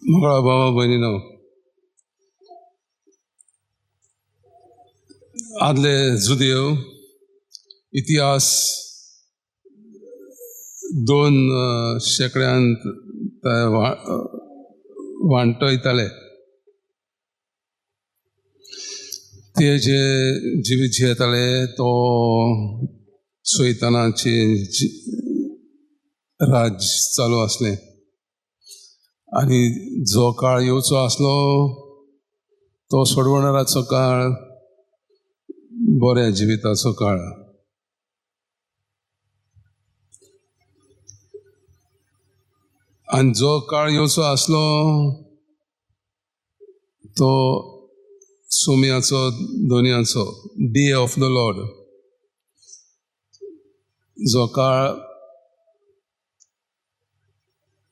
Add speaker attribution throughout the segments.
Speaker 1: मोगळा भावा भयणीनो, आदले जुदेव इतिहास 2 शेंकड्यांत वांटयताले. ते जे जिवीत जियेताले तो सैतानाचे राज्य चालू आसलें आनी जो काळ येवचो आसलो तो सोडवणाराचो काळ, बऱ्या जिविताचो काळ. आनी जो काळ येवचो आसलो तो सोम्याचो, दोनयाचो, डे ऑफ the Lord, जो काळ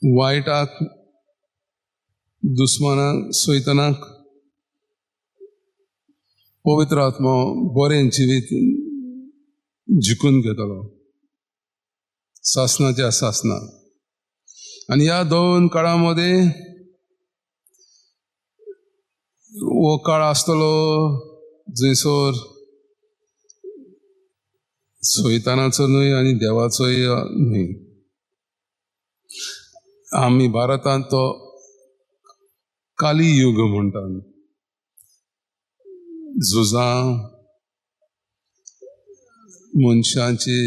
Speaker 1: वायटाक, दुस्मानाक, सैतानाक पवित्र आत्मो बरें जिवीत जिखून घेतलो, सासनाच्या सासना. आनी ह्या 2 काळां मदें हो काळ आसतलो जंयसर सैतानाचो न्हय आनी देवाचोय न्हय. आमी भारतांत तो काली युग म्हणटात. झुजां, मनशांची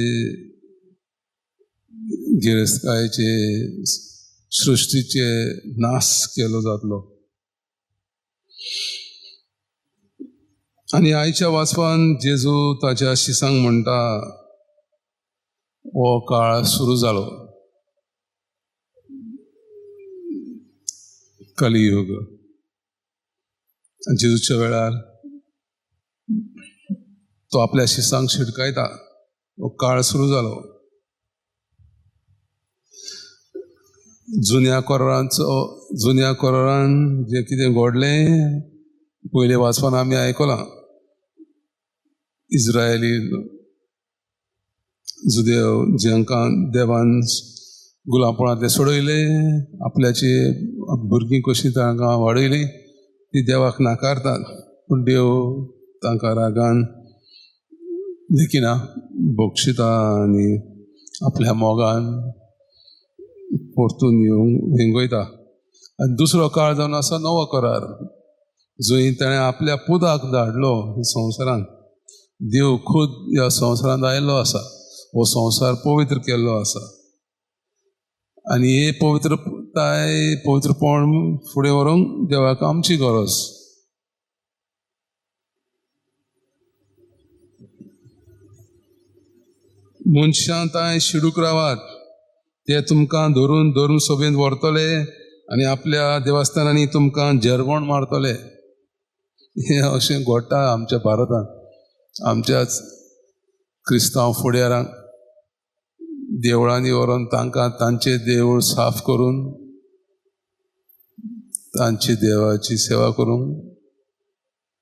Speaker 1: गिरेस्तकायेचे, सृश्टीचे नाश केलो जातलो. आनी आयच्या वाचपान जेजू ताच्या शिसांक म्हणटा, हो काळ सुरू जालो, कलियुग. जेजूच्या वेळार तो आपल्या शिसांक शिटकायता, हो काळ सुरू जालो. जुन्या कोरारान जें कितें घडलें पयले वाचपान आमी आयकलां. इस्रायली जुदेव जांकां देवान गुलामपणांतले सोडयले, आपल्याची भुरगीं कशीं तांकां वाडयली, ती देवाक नाकारतात, पूण देव तांकां रागान देखिना, बक्षिता आनी आपल्या मोगान परतून येवंक वेंगयता. आनी दुसरो काळ जावन आसा नवो करार, जंय ताणें आपल्या पुताक धाडलो संवसारांत. देव खुद ह्या संवसारांत आयिल्लो आसा, हो संवसार पवित्र केल्लो आसा आनी हे पवित्रताय, पवित्रपण फुडें व्हरूंक देवाक आमची गरज. मनशां तांय शिडूक रावात, ते तुमकां धरून धरून सभेंत व्हरतले आनी आपल्या देवस्थानांनी तुमकां झेरवण मारतले. हें अशें घडटा आमच्या भारतांत. आमच्याच क्रिस्तांव फुडारांक देवळांनी व्हरून तांकां तांचें देवूळ साफ करून तांची देवाची सेवा करूंक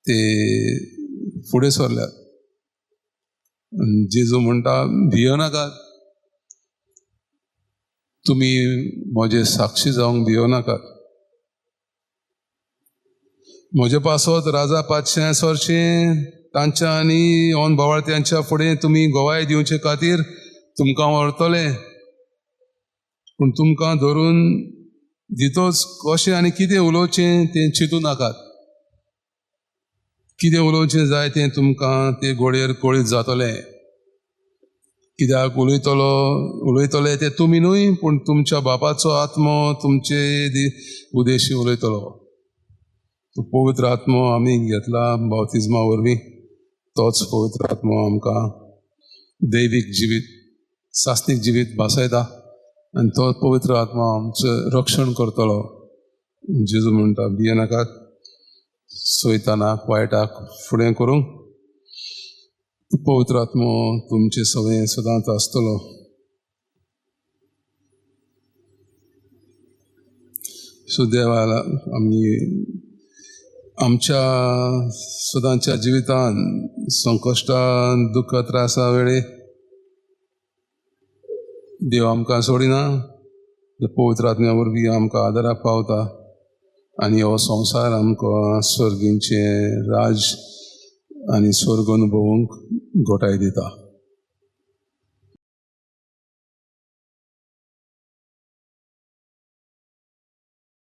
Speaker 1: ते फुडें सरल्यात. जेजू म्हणटा, भियो नाकात, तुमी म्हजे साक्षी जावंक भियो नाकात. म्हजे पासत राजा पातशें सरचें तांच्या आनी ऑन भावार्थ्यांच्या फुडें तुमी गवाय दिवचे खातीर तुमकां व्हरतले, पूण तुमकां धरून दितोच कशें आनी कितें उलोवचें तें चिंतू नाकात. कितें उलोवचें जाय तें तुमकां ते गोडयेर कळीत जातलें. कित्याक उलयतले ते तुमी न्हय, पूण तुमच्या बापाचो आत्मो तुमचे उदेशी उलयतलो. तो पवित्र आत्मो आमी घेतला बाप्तिज्मा वरवीं, तोच पवित्र आत्मो आमकां दैवीक जिवीत, सासनीक जिवीत भासयता आनी तो पवित्र आत्मो आमचें रक्षण करतलो. जेजू म्हणटा, भियेनाकात, सैतानाक, वायटाक फुडें करूंक, पवित्र आत्मो तुमचे सगळें सदांच आसतलो. सो देवाला आमी आमच्या सदांच्या जिवितान संकश्टान, दुख्ख त्रासा वेळे देव आमकां सोडिना, पवित्र आत्म्या वरवीं आमकां आदाराक पावता. आनी हो संवसार आमकां सर्गींचें राज आनी स्वर्ग अनुभवूंक घटाय दिता.